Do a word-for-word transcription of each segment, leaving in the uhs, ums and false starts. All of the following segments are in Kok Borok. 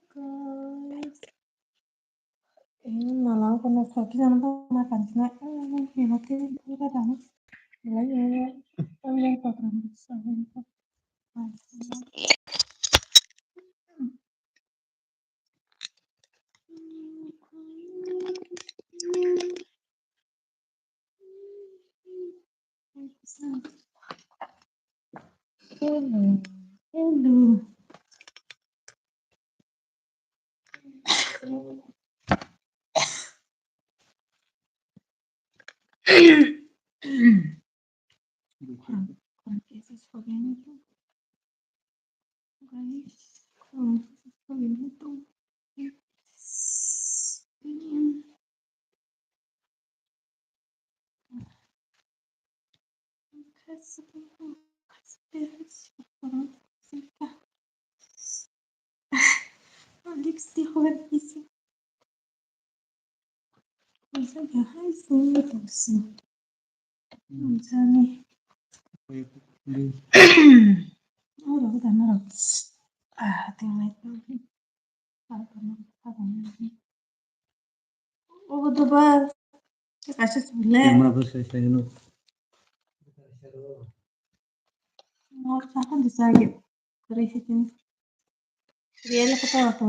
Guys. Eh, malam kono sakhi jana ba ma kantina. Eh, hina tin pura dana. Lai eh, eh, program sa. Hello, hello. Lipstick hobar kisa. Kisa ya hai sini tusi. Jani. Oro dana ro. Ah, tingmai. Obo doba. Kaisa chule. Camera bo sai sai no. Mo sa kan disa ge. Kare si tin. Real ko to to.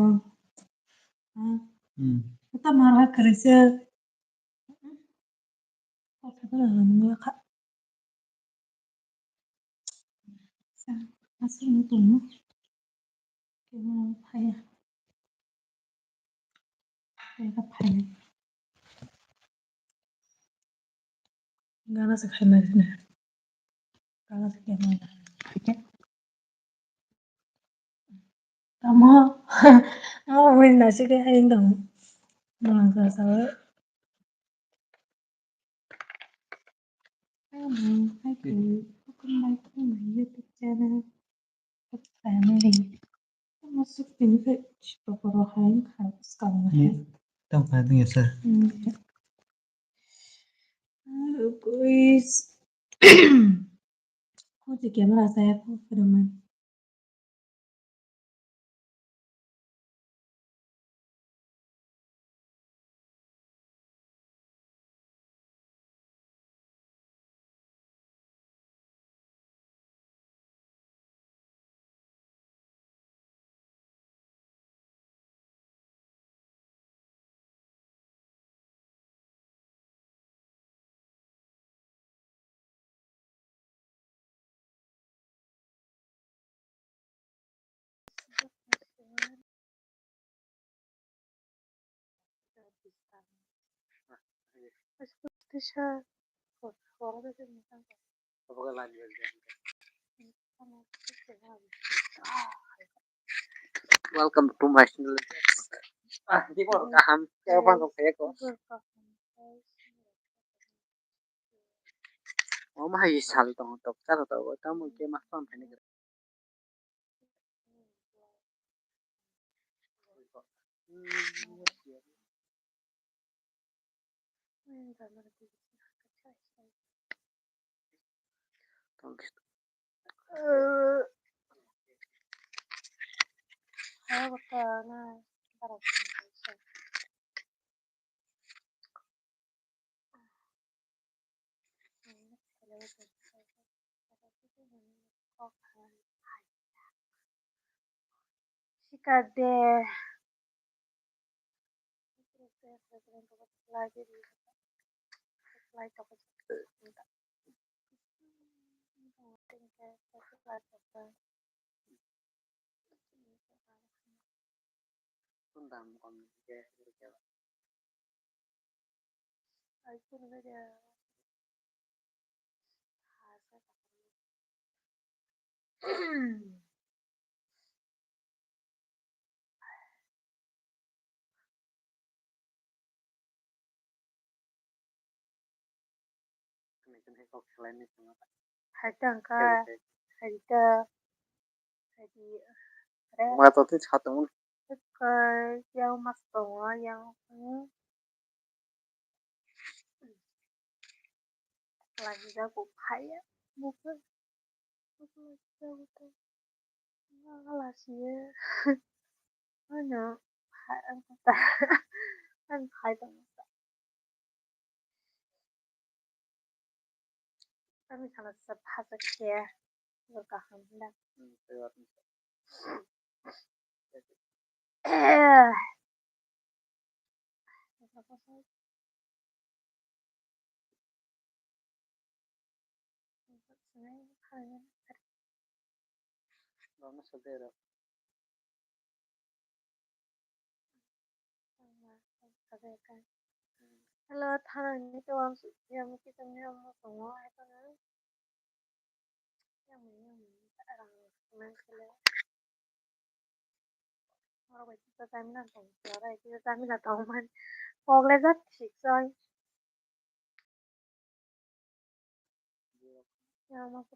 Hmm. Kita marah kare si. Kata kata dalam ni ka. Sa, asal ni tu. Kaya phaya. Kaya phaya. Gana se khai na sini. Gana se khai na. Oke. Tamo. Mo win na se khai hai dong. Mo sa sa. Hello, hi guys. Welcome back to my YouTube channel. Family. Masuk pintu. Tokoro hai khas kang hai. Tang pai ding ya sir. Hello guys. Kau cek camera saya aku keraman. Welcome to my channel. Ah, di ko kaham. Kaya bang ko kaya ko. Omo hai sal tong tok charo to tamo ke ma phone phai ni. Sikar de. Hai tangka, hai ta, hai di, re. Ma to twi sa tongo. Kai yang mas tongo, yang, hmm. Lagi jago phaya, buka. Buka lagi jago to. Lasi ya. Ano, ha-, ano, hai tong. Kami salah sep hasa kia. Berkah hamdan. Hello, thanani to ang sujya muki tongni ang mo tongo, hai kono. Yang mani, yang mani, ta rang man sele. Oro bai kisa chamina tong, oro bai kisa chamina tong man. Pokle jat sik soi. Yang masa.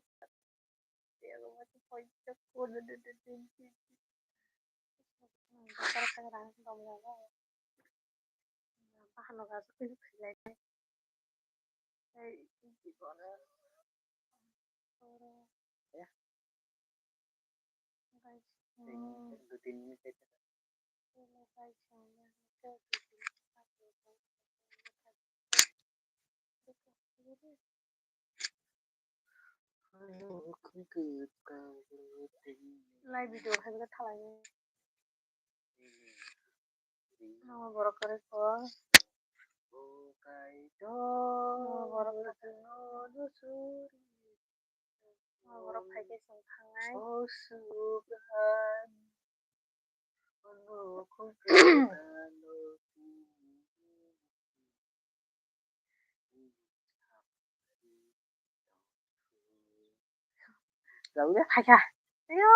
Lai video khai bwkha thalai. Namo borok kwrwi kho. Namo borok kwrwi. Namo borok phai khe chwng thangnai. Jauh ya, hai ya. Ayo.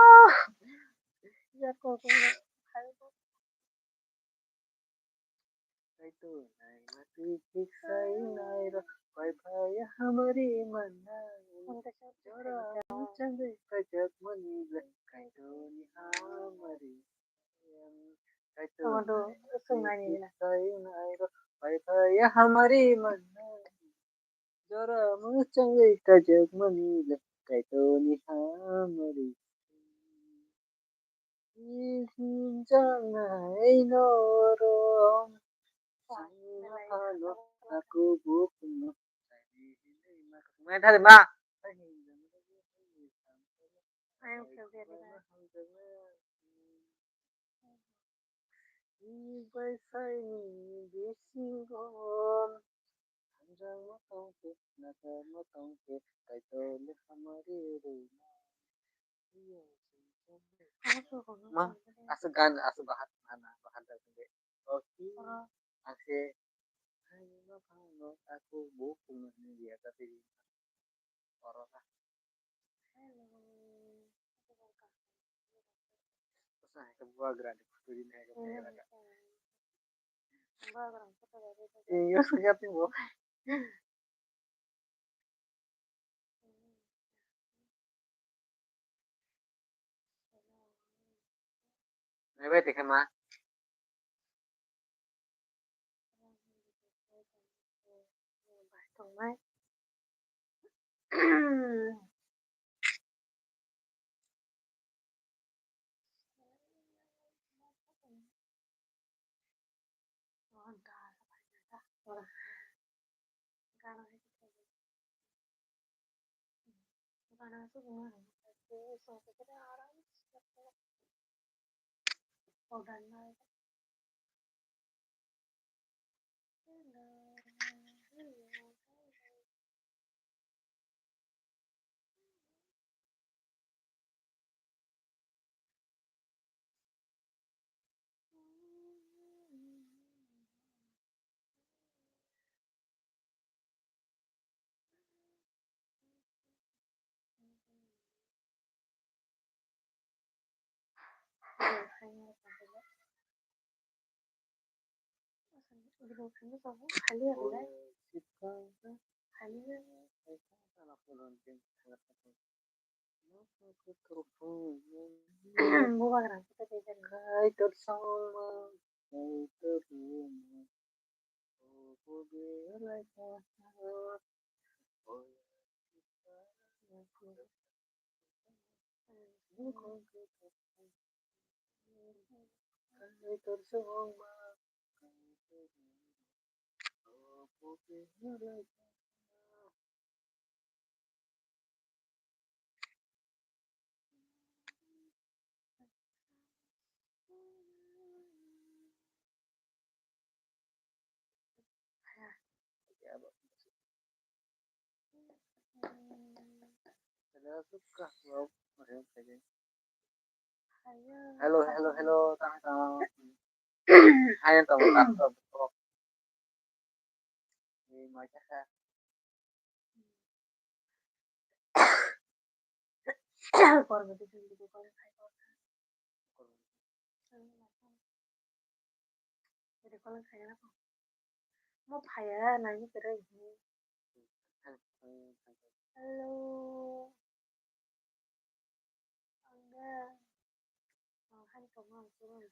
Ya, kok, kok, hai, kok. Kaitor nai mati kik sai nai ro, pai phai hamari manna. Jora muchang de kajak mani le, Kaitor ni hamari. Kaitor nai mati kik sai nai ro, pai phai hamari manna. Jora muchang de kajak mani le, Kaitor ni hamari. Janai norok. Ano aku bukuno. Main thari ma. Bai saini bisingo. Hamjakma tongkhe, nakarma tongkhe, Kaitorni hamari rwna. Ma, aswk gan, aswk bahat, na, na, bahat da khe. Oke. Oro. Ase, hai, no, phang, no, aku bo, phung, no, dia, tapi, oro, ah. Hello. Sa, hai, buagra, di, photo, di, hai, buagra. Buagra, photo, di, di, di. Iya, siap, ibu. Naibai tongkhe ma. Bubagra. Hello, hello, hello, tang tang. Hai, tang tang tang. Ni mai ka. Video call khai na. Mo phaiya nangni kwrwi. Hello. Ang da. Ang hani tongma ang suru.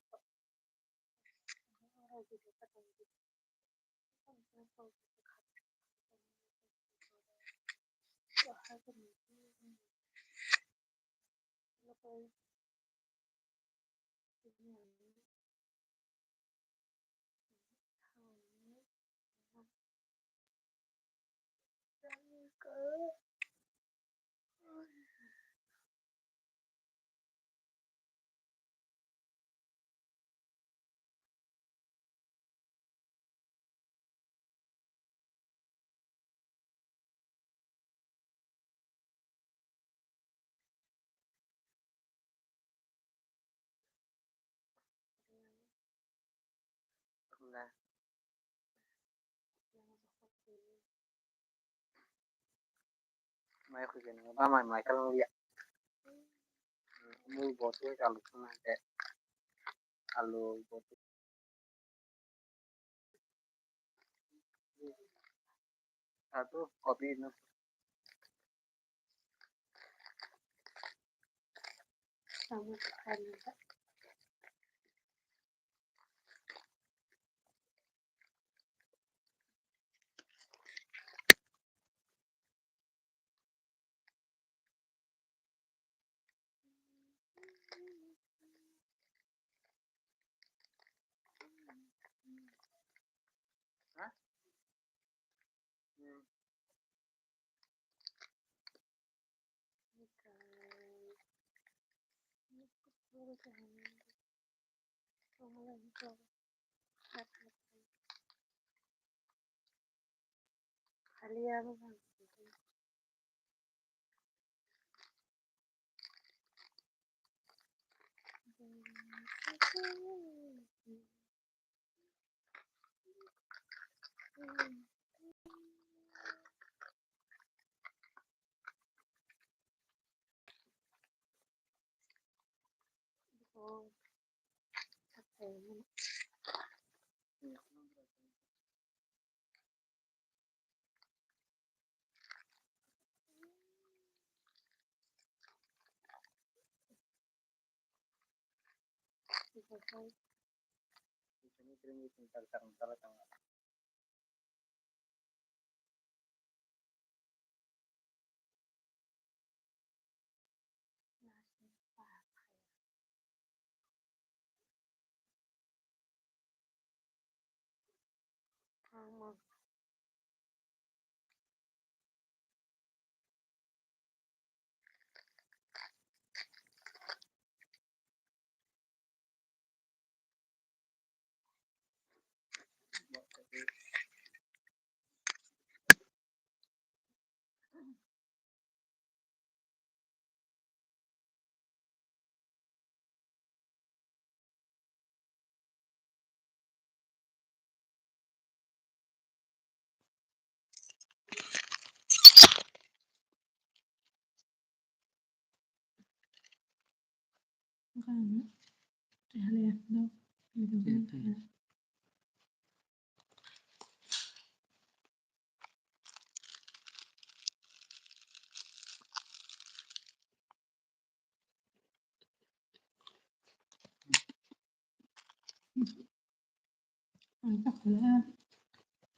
Mai khuikhe nang ba mai mai kala ya. Mui bo tei alu khna khe. Alu bo tei. Atu kopi no.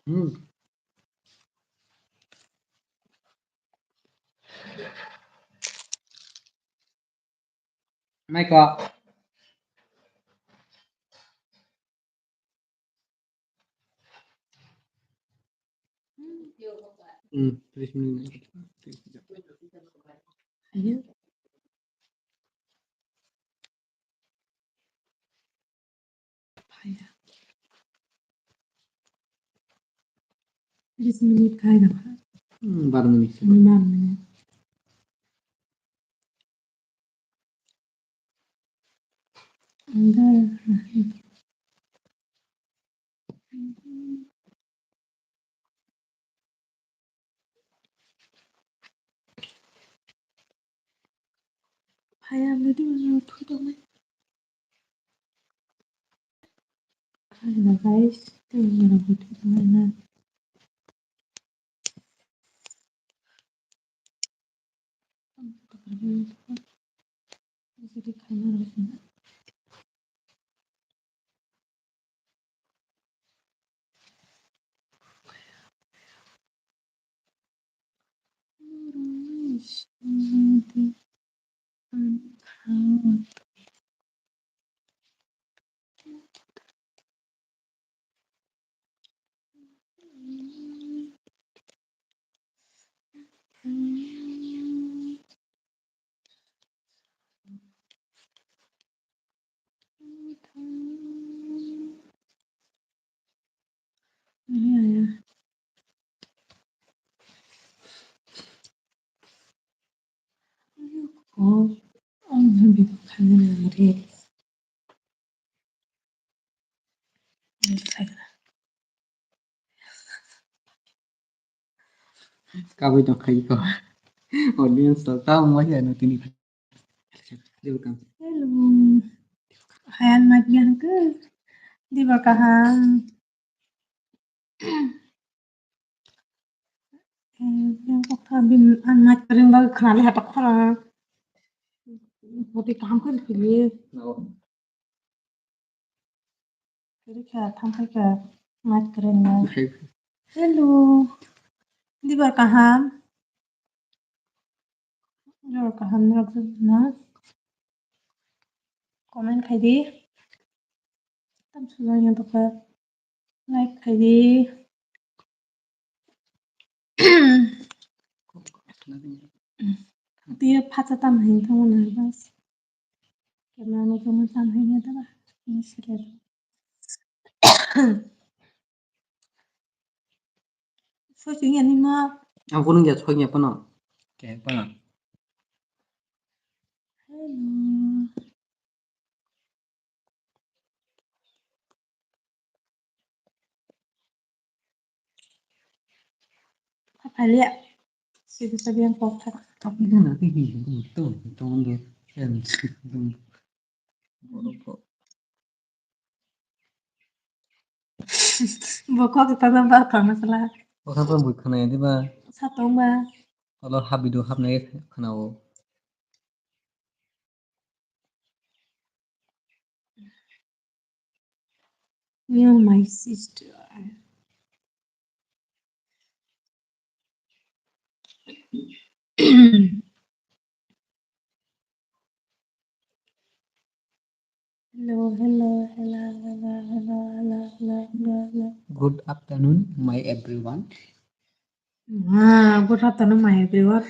Hmm. Mai ko. Hmm, tris minit. Ayo. Phaiya. Tris minit khai da. Hmm, bar minit. Ani bar minit. Ang da. Phaiya, video no photo mai. Hello guys, tei video no photo mai na. Kabui tong khai ko. Audience rok tamo wngya no tini. Hello. Hai, ang mic biya hwnkhe. Diba kaham. Eh, yang kok tha bin ang mic ring ba khna le hata khora. Boti kaham khe phili. Kiri kha, thang khai kha, mic kwrwngno. Hello. Dibar kaham. Dibar kaham norok na. Comment khai di. Tam sulang yang tokha. Like khai di. Dia phacha tam hin thang na bas. Kemano kemo tam hin ya da ba. Ni sile. Soi sing ya ni ma. Ang kunung ya soi ya pano. Ke pano. Hello. Apalia. Sigi sabian kokha. Tapi kan nanti gini, untung, untung dia. Kan, untung. Borok kok. Bo kok tata ba khana sala. Bo kha ba bui khana ya diba? Satong ba. Olo habidu hapnai khana o. You are my sister. Hello, hello, hello, hello. Good afternoon, my everyone. Ah, good afternoon, my everyone.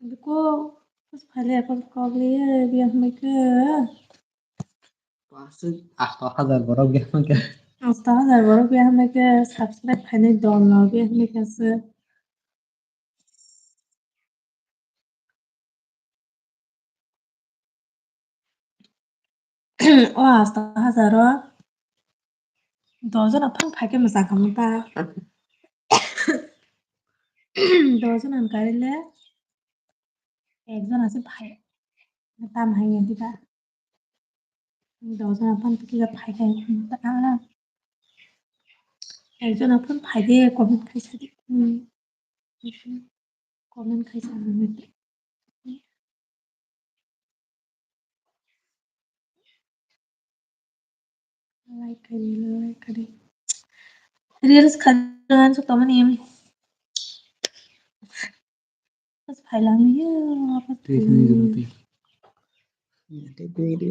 Biko, pas phale kon kok liye biya hwnwi khe. Pas asto hajar borok biya hwnwi khe. Asto hajar borok biya hwnwi khe, subscribe khainai dol no biya hwnwi khe se. O asto hajar o dojon aphang phaikhe mwchang khamu ta. Dojon ang karile ekjon ase phai. Tam hai ya diba. Dojon aphang khe phaikhe ta. Ekjon aphang phaide comment khaisa di. Hmm. Comment khaisa. Like kari, like kari. Reels khan so tomani. Pas phailang ya, pas phailang. Tei tei tei.